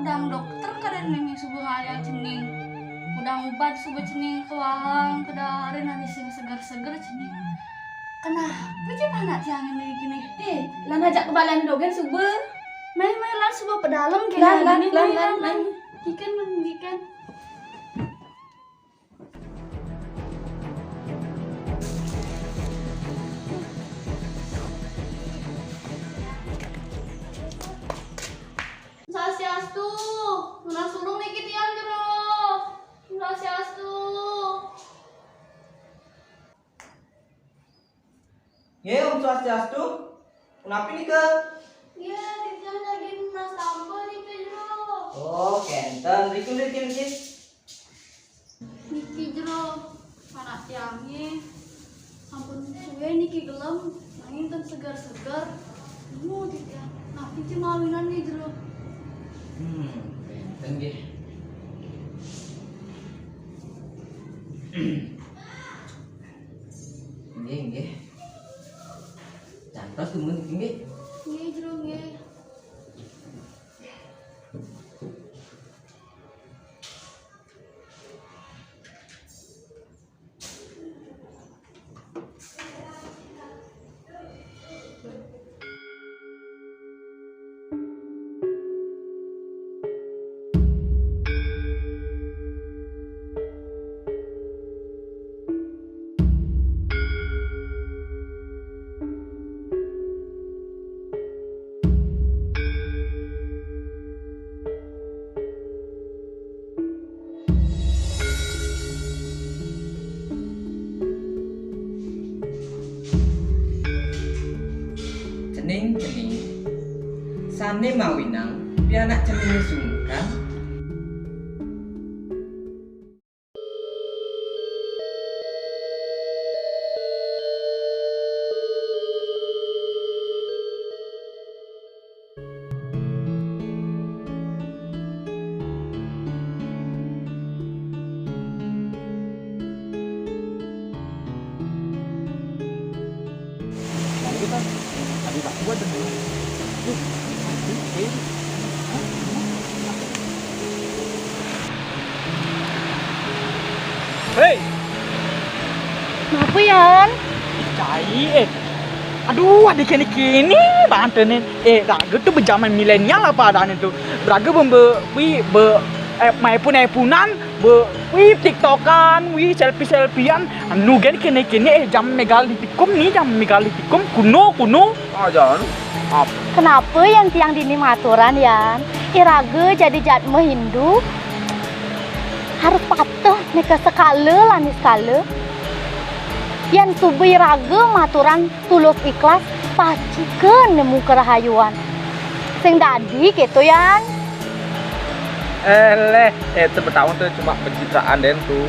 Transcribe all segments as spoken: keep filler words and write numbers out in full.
Kudang dokter kada nini suba ngaliat cening. Kudang ubat suba cening kawahang, kada ada nini sing seger-seger cening. Kenapa ja panak tiang ini gini? Eh, lan ajak kebalian dogen suba. Mai, mai, lan suba pedalem kena lan, lan, gini, lan, mai, lan, lan, mai. Gikan, gikan. Swastiastu, nunas tulung niki tiang, Jero. Swastiastu. Nggih, Om Swastiastu. Punapi nika? Nggih, titiang lagi nunas tambel nika, Jero. Oh, kenten. Rikun, rikun, rikun. Niki, Jero, panak tiangé sampun suwé niki gelem, nanging ten seger-seger. Bingung titiang. Napi ja mawinan nggih, Jero? Hmm, kenten nggih. Nggih, nggih. Cantos dumun nggih. Nggih, Jero, nggih. Cening, cening. Sané mawinang pianak cening sungkan. Lalu kita tadi tak kuat dan dulu. Tuh, aduh, eh. Hei! Napa, Yan? Cai, eh. Aduh, adik kene-kene banten nih. Eh, raga tuh bejaman milenial apa adanya tuh? Raga be, be, wi, be, eh, maipun-aipunan, be, wi, tiktokan, wi, selfie-selfiean. Anu gen kene-kene, eh, jam megalitikum nih, jam megalitikum, kuno, kuno. Ajan, apa? Kenapa yang tiang dini maturan, Yan? Iraga jadi jadma Hindu harus patuh neka sekala lani sekala. Yan suba iraga maturan tulus ikhlas, pacika nemu kerahayuan. Sing dadi keto, Yan. Eh, leh, eh, tu betaun tu cuma pencitraan den tu.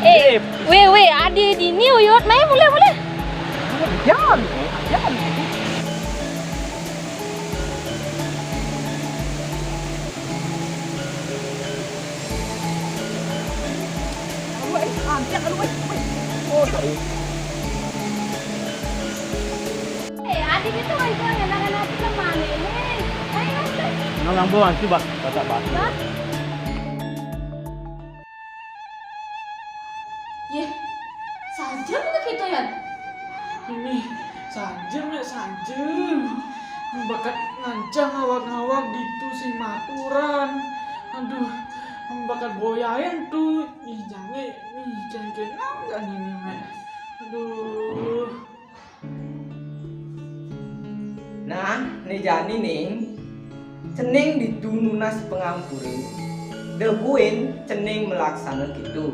Eh, weh, weh, adi dini uyut, mai mulih, mulih. Yan, yan. Aduh, eh, antek, aduh, eh, eh. Oh, sorry. Eh, adik itu kan tuh yang anak-anak itu kan mana ini? Ayo, ayo. Nang nang bawa antu, Bak. Batak, Bak. Bak. Yeh, saja buka kita, Yan. Ini saja, Mek, saja. Bakat ngancang awak-awak gitu sing maturan. Aduh, bakat boyain tuh. Ih, jangan, ih, jangan kenal kan ini, Mek. Aduh. Nah, né jani ning, cening ditu nunas pangampura, da buin cening malaksana kitu.